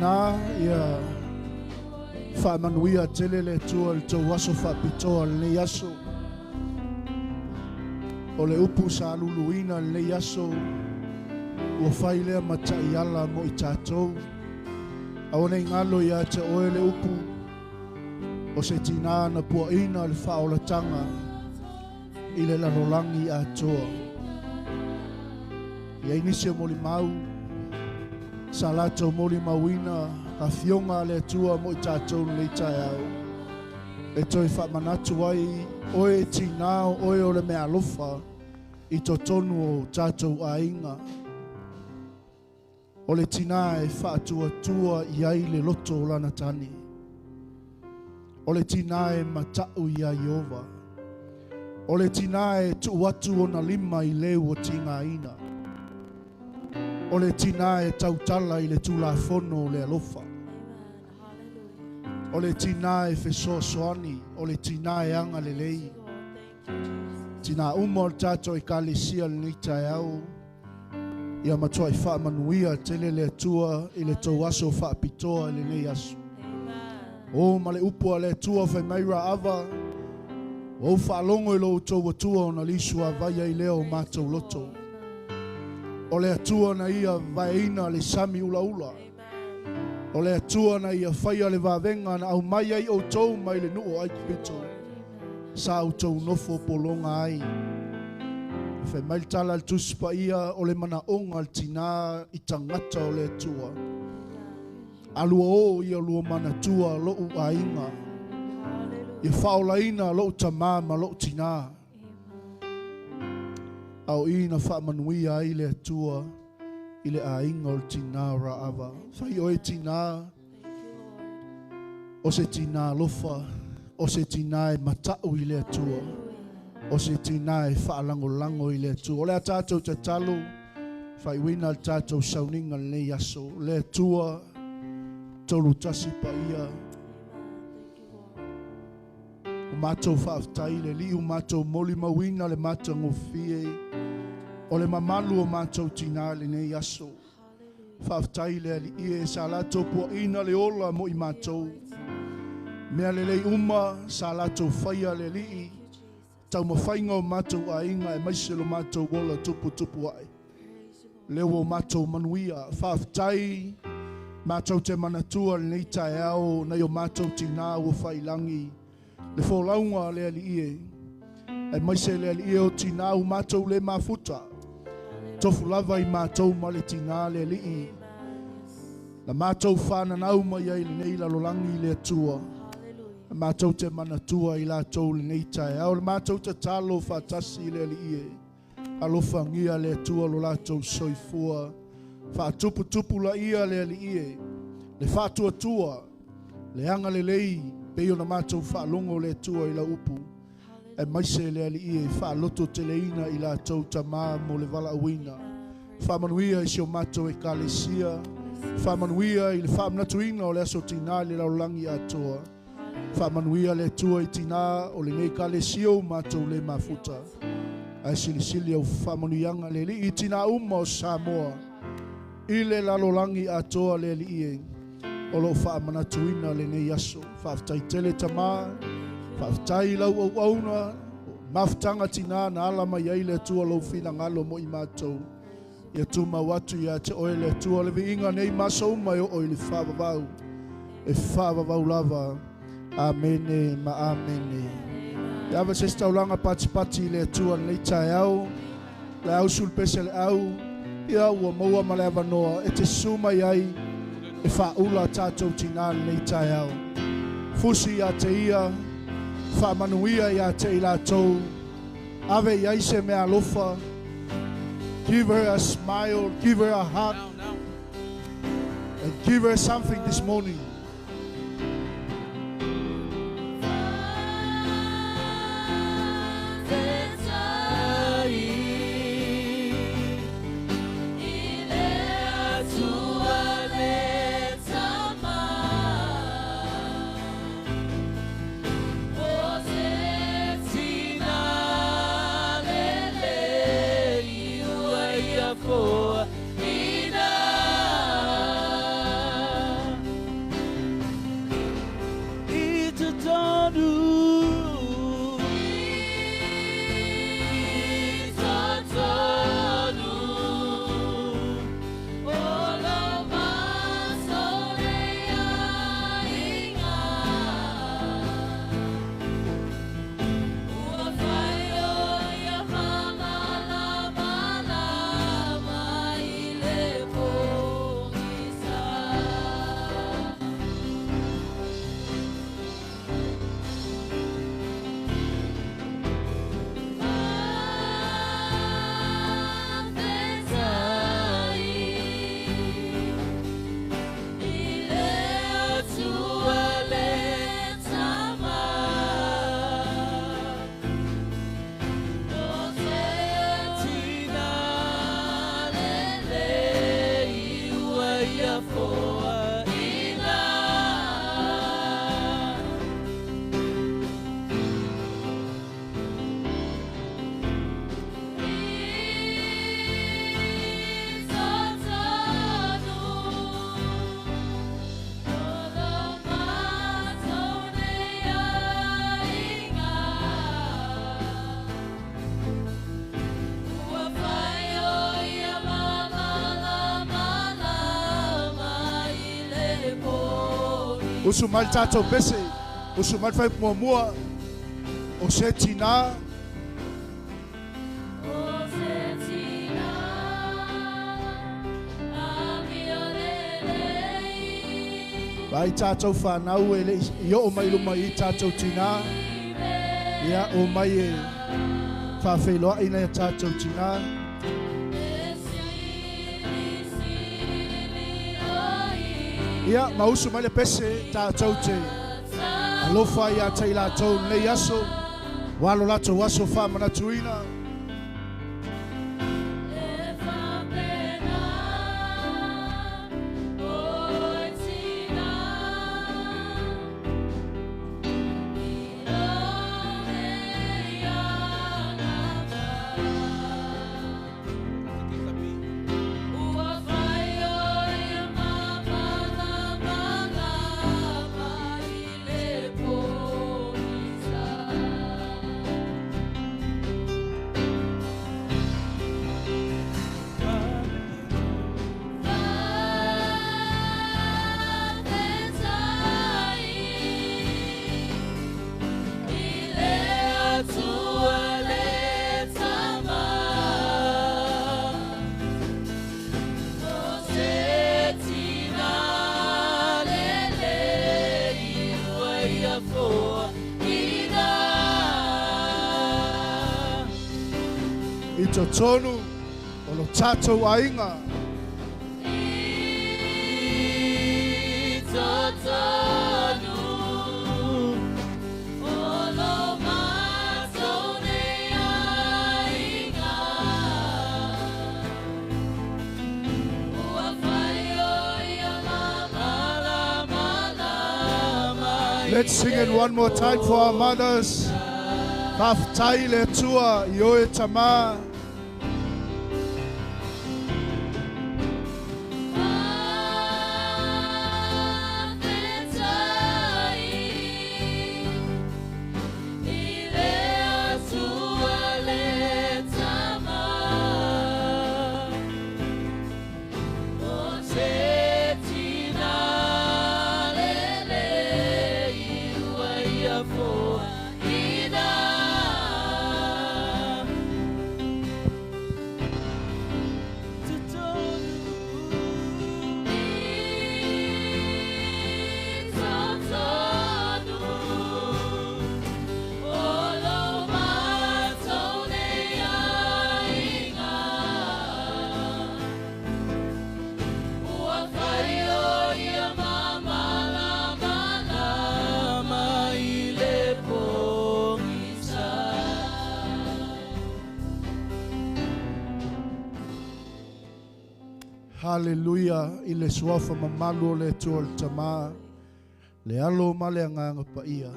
Tinā, ia faamanuia tele le Atua i le tou aso faapitoa i lenei aso. O le upu sa luluina i lenei aso, ua fai lea ma taiala mo i tatou. Aua ne i galo ia te oe le upu, o se tinā na puaina le faaolataga i le lalolagi atoa. E i ai nisi o molimau sa latou molimauina afioga a le Atua mo i tatou i lenei taeao. E toe faamanatu ai oe tinā o oe o le meaalofa i totonu o tatou aiga. O le tinā e faatuatua i ai le loto o lana tane. O le tinā e mata'u ia Ieova. O le tinā e tuu atu ona lima i le ua tigaina. O le tinā e tautala i le tulafono o le alofa. O le tinā e fesoasoani, o le tinā e agalelei. Tinā uma o le tatou ekalesia i lenei taeao, ia matuai faamanuia tele le Atua i le tou aso faapitoa i lenei aso. O ma le upu a le Atua fai mai Raava, ua ou faalogo i lo outou Atua ona lisuavai ai lea o matou loto. O le Atua na ia vaeina le sami ulaula. O le Atua na ia faia le vavega na aumai ai outou mai le nuu o Aikupito. Sa outou nofo pologa ai. Fai mai le tala a le Tusi Paia o le manaoga o le tinā i tagata o le Atua. Alua o ia lua manatua lo'u aiga. Ia faaolaina lo'u tamā ma lo'u tinā. A o i na faamanuia ai le Atua i le aiga o le tinā o Raava. Fai oe tinā, o se tinā alofa, o se tinā e mata'u i le Atua, o se tinā e faalagolago i le Atua. O le a tatou tatalo, faaiuina le tatou sauniga lenei aso. Le Atua, tolu tasi paia, o matou faafetai le Alii, ua matou molimauina le matagofie o le mamalu o matou tinā i lenei aso. Faafetai le Alii e sa latou puaina le ola mo i matou. Mea lelei uma sa latou faia le Alii, taumafaiga o matou aiga aemaise lo matou ola tuputupu ae. Lea ua matou manuia. Faafetai matou te manatua lenei taeao nai o matou tinā ua faiilagi le folauga a le Alii e. Aemaise le Alii e o tinā ua matou le mafuta. Tofu lava i matou ma le tinā le Alii. Na matou whananau mai ai lenei lalolagi i le Atua. Na matou te manatua i latou lenei taeao. Le matou tatalo faatasi i le Alii e. Alofagia le Atua lo latou soifua. Faatuputupu laia le Alii e. Le faatuatua, le agalelei, pei ona matou faalogo le Atua i lau upu. Aemaise le Alii e faalototeleina i latou tamā mo le valaauina. Faamanuia i si o matou ekalesia. Faamanuia i le faamanatuina o le aso tinā i le lalolagi atoa. Faamanuia le Atua i tinā o lenei ekalesia o matou le mafuta. Ae silisili au faamanuiaga le Alii i tinā uma o Samoa. I le lalolagi atoa le Alii e. O loo faamanatuina lenei aso. Faafetai tele tamā. Faafetai lau auauna. Mafutaga tinā na ala mai ai le Atua lou finagalo mo i matou. Ia tumau atu ia te oe le Atua le viiga nei ma aso uma e oo i le faavavau. E faavavau lava. Amene ma amene. Ia ava se taulaga patipati i le Atua lenei taeao. Le au sulu pese le au. Ia ua maua ma le avanoa e te susu mai ai e faaula tatou tinā lenei taeao. Fusi ia te ia, faamanuia ia te i latou, ave i ai se mea alofa. Give her a smile, give her a hug, and give her something this morning. For ina. Usu mai le tatou pese, usu mai le fai muamua, o se tina. Vai tātou whanau e le i o mai luma i tātou tina. Ia o mai e whawheloa ina i tātou tina. Ia, mausu mai le pese tātou te alofa ia tei lātou nei aso. Walo lātou aso whamanatuina. I totonu o lo tātou ainga. I totonu o lo mātou nei aiga. Ua whai o ia mala malama. Let's sing it one more time for our mothers. Whaftai le tua i oe tama. Hallelujah, i le suafa mamalu o le Atua o le Tama, le alo ma le agaga paia,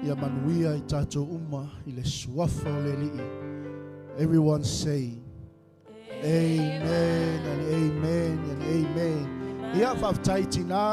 ia manuia i tātou uma i le suafa o le Alii. Everyone say, amen and amen and amen. Ia, whaftai tina.